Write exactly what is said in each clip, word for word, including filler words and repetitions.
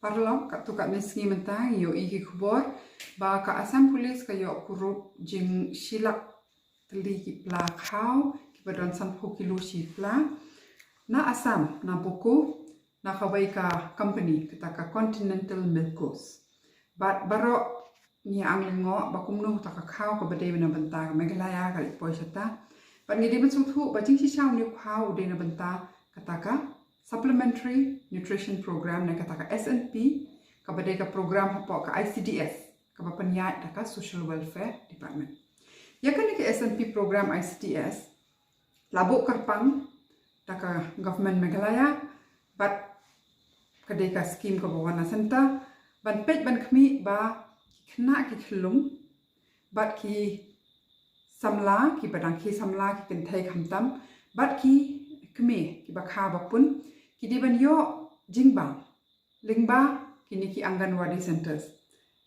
Paralok, katto katne sngi mynta ngi ïohi ki khubor ba ka Assam Police ka ïoh kurup jingshilak tylli ki pla khaw kiba don sanphew kilo shi pla na Assam, na Bokajan, na kawei ka company, kata ka Continental Milkos. Bad baroh ngi ïa ang lyngngoh ba kumno kata ka khaw kaba dei na bynta ka Meghalaya ka la poi shata. Bad ngi dei ban sngewthuh ba jingshisha une u khaw u dei na bynta kata ka Supplementary Nutrition Program ne kata ka S N P, kaba dei ka program hapoh ka I C D S, kaba pynïaid da ka Social Welfare Department. Ïa kane ka S N P program I C D S la buh kyrpang da ka Government Meghalaya, bad ka dei ka skim kaba wan na centre ban peit ban khmih ba ki khynnah ki khyllung bad ki samla, kiba dang khie samla, ki kynthei khamtam, bad ki kmie kiba kha ba pun, ki dei ban ïoh jingbam lyngba kine ki Anganwadi centres.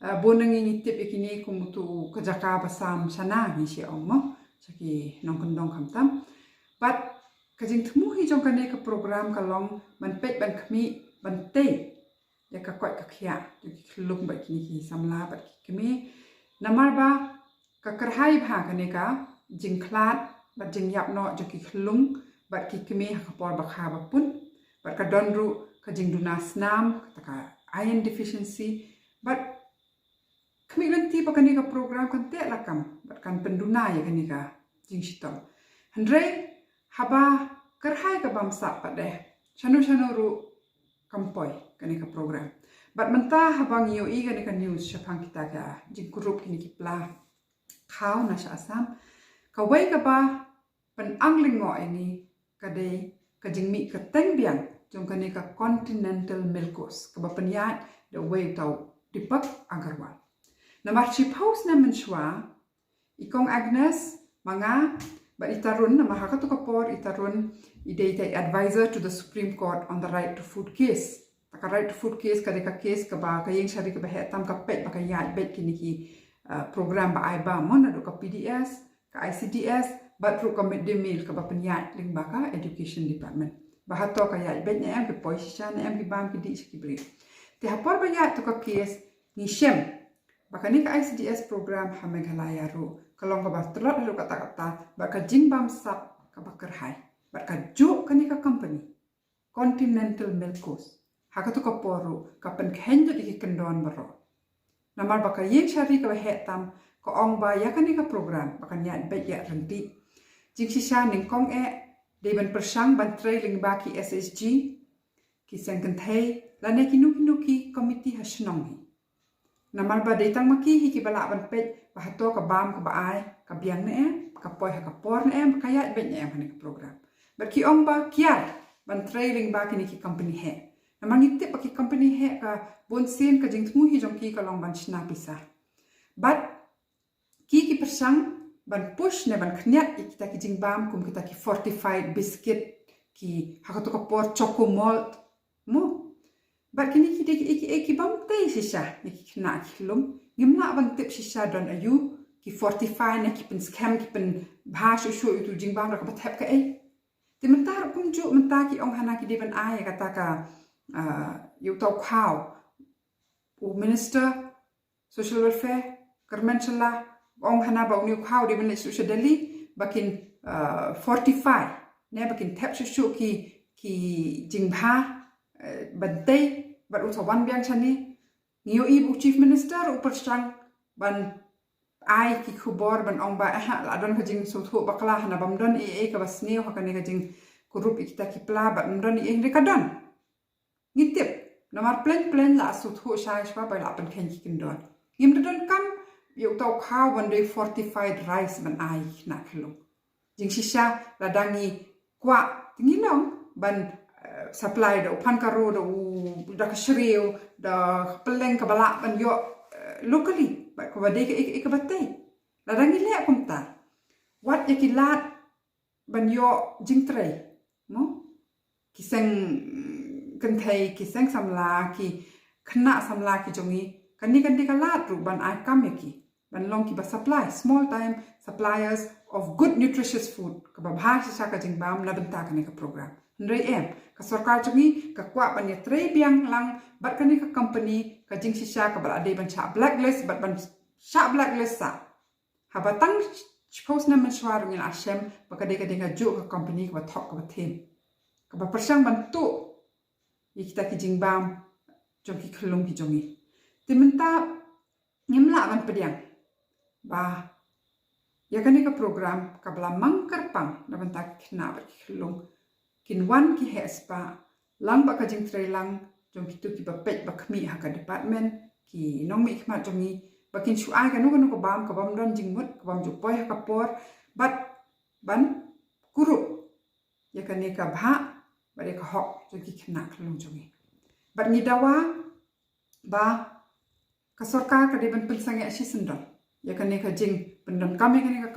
Uh, bun na ngi ngi tip ïa kine kum utu ka jaka ba sam shana ngi shi ong mo, sha ki nongkyndong khamtam. Bad ka jingthmu hi jong kane ka program ka long ban peit ban khmih ban tei ïa ka koit ka khiah jong ki khyllung bad kine ki samla bad ki kmie. Namar ba ka kyrhai bha kane ka jingkhlad bad jingïap noh jong ki khyllung bad ki kmie ha ka por ba kha ba pun. Bad ka don ruh ka jingduna snam, kata ka iron deficiency. Bad khmih lynti ba kane ka program kan teh lakam bad kan pynduna ïa kane ka jingshitom. Hynrei haba kyrhai ka bamsap pat de, shano shano ruh kam poi kane ka program. Bad mynta haba ngi ïohi kane ka news shaphang kita ka jingkurup kine ki pla khaw na sha Assam, kawei kaba pynang lyngngoh ïa ngi ka dei ka jingmih kyrteng biang jong kane ka Continental Milkos, kaba pynïaid da uwei uta u Deepak Agarwal. Namar shiphew snem mynshuwa, i Kong Agnes, ma nga bad i Tarun, namar ha kato ka por i Tarun i dei i advisor to the Supreme Court on the right to food case. Ta ka right to food case ka dei ka case kaba ka ïing shari kaba heh tam ka peit ba ka ïaid beit kine ki, uh, program ba ai bam mo, naduh ka P D S, ka I C D S, bad ruh ka midday meal kaba pynïaid lyngba ka Education Department. Ba hato ka ïaid beit ne em, ki poi shisha ne em, ki bam ki dih sha ki briew. Te ha por ba ïaid to ka case, ngi shem ba kane ka I C D S program ha Meghalaya ruh ka long kaba tlot haduh katta katta bad ka jingbamsap kaba kyrhai. Bad kajuh kane ka company, Continental Milkos, ha kato ka por ruh ka pynkheiñ lut ïa ki kyndon baroh. Namar ba ka ïing shari kaba heh tam ka ong ba ïa kane ka program ba kan ïaid beit ïaid ryntih. Jingshisha nyngkong eh dei ban pyrshang ban trei lyngba ki S H G, ki seng kynthei, lane kino kino ki komiti ha shnong hi. Namar ba dei tang ma ki hi kiba lah ban peit ba hato ka bam kaba ai ka biang ne em, ka poi ha ka por ne em, ka ïaid beit ne em ha kane ka program. Bad ki ong ba kiar ban trei lyngba kine ki company heh. Namar ngi tip ba ki company heh ka bun sien ka jingthmu hi jong ki ka long ban shna pisa. Bad ki ki pyrshang ban push ne ban khniat ïa kita ki jingbam kum kita ki fortified biscuit, ki ha kato ka por Choco Malt mo. Bad kine ki dei ki, ki, ki bam tei shisha ïa ki khynnah ki khyllung. Ngim lah ban tip shisha don aïu ki fortify ne ki pynskhem, ki pynbha shuh shuh ïa utu jingbam da kaba thep kaei. Te mynta ruh kumjuh mynta ki ong hana ki dei ban ai ïa kata ka, ah, ïa uta u khaw. U Minister Social Welfare, kyrmen shala, ong hana ba une u khaw dei ban leit shuh sha Delhi ba kin, uh, fortify, ne ba kin thep shuh shuh ki, ki jingbha, uh, ban tei bad u sa wan biang shane. Ngi ïohi ba u Chief Minister u pyrshang ban ai ki khubor ban ong ba, eh, la don ka jingsngewthuh bakla, hana bym don ei ei kaba sniew ha kane ka jingkurup ïa kita ki pla, bad ym don ei ei, hynrei ka don. Ngi tip, namar plein plein la sngewthuh shai shwa ba la pynkheiñ ki kyndon. Ngim da donkam ïa uta u khaw ban dei fortified rice ban ai na khyllung. Jingshisha lada ngi kwah, te ngi long ban, eh, supply da u pan karo, da u, da ka shriew, da ka pylleng kaba lah ban ïoh, eh, locally, bad kaba dei kaei kaei kaba tei. Lada ngi leh kumta, wat ïa ki lad ban ïoh jingtrei mo, ki seng kynthei, ki seng samla, ki khynnah samla ki jong ngi, kan dei, kan dei ka lad ruh ban ai kam ïa ki ban long kiba supply, small time suppliers of good nutritious food, kaba bha shisha ka jingbam na bynta kane ka program. Hynrei em, ka sorkar jong ngi ka kwah ban ïatrei biang lang bad kane ka company ka jingshisha kaba la dei ban shah blacklist bad ban shah blacklist sa. Haba tang shiphew snem mynshuwa ruh ngi la shem ba ka dei ka dei kajuh ka company kaba thok kaba them, kaba pyrshang ban tuh ïa kita ki jingbam jong ki khyllung ki jong ngi. Te mynta ngim lah ban pdiang ba ïa kane ka program kaba la mang kyrpang na bynta ki khynnah bad ki khyllung kin wan ki heh spah lang bad ka jingtrei lang jong kito kiba peit ba khmih ha ka department, ki nongmihkhmat jong ngi, ba kin shu ai kano kano ka bam ka bym don jingmut, ka bym ju poi ha ka por, bad ban kurup ïa kane ka bhah bad ïa ka hok jong ki khynnah khyllung jong ngi. Bad ngi dawa ba ka sorkar ka dei ban pynsangeh shisyndon ïa kane ka jingpyndonkam ïa kane ka